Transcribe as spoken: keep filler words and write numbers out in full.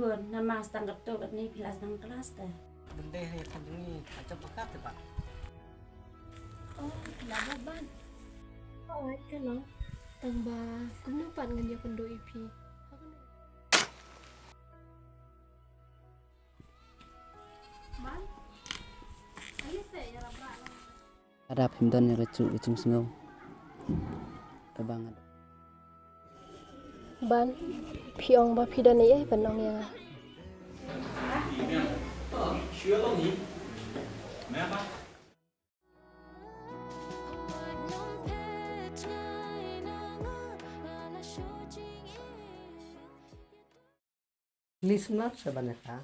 Namar tang katto katne phi la sdang klas te. Bun dei ha ka jong ngi, ka jop ka te ba. Oh, phi la bad ban. Oh, ai ka long. Tang ba kumno pat ngan ïakynduh ïa phi. Ban. Ai se ïa la ba. Lada phim don ïa ka juh ka jingsngew kaba nga. Ban, phi ong ba phi don ei ei ban ong ïa nga. Listener sa ban ïa ka.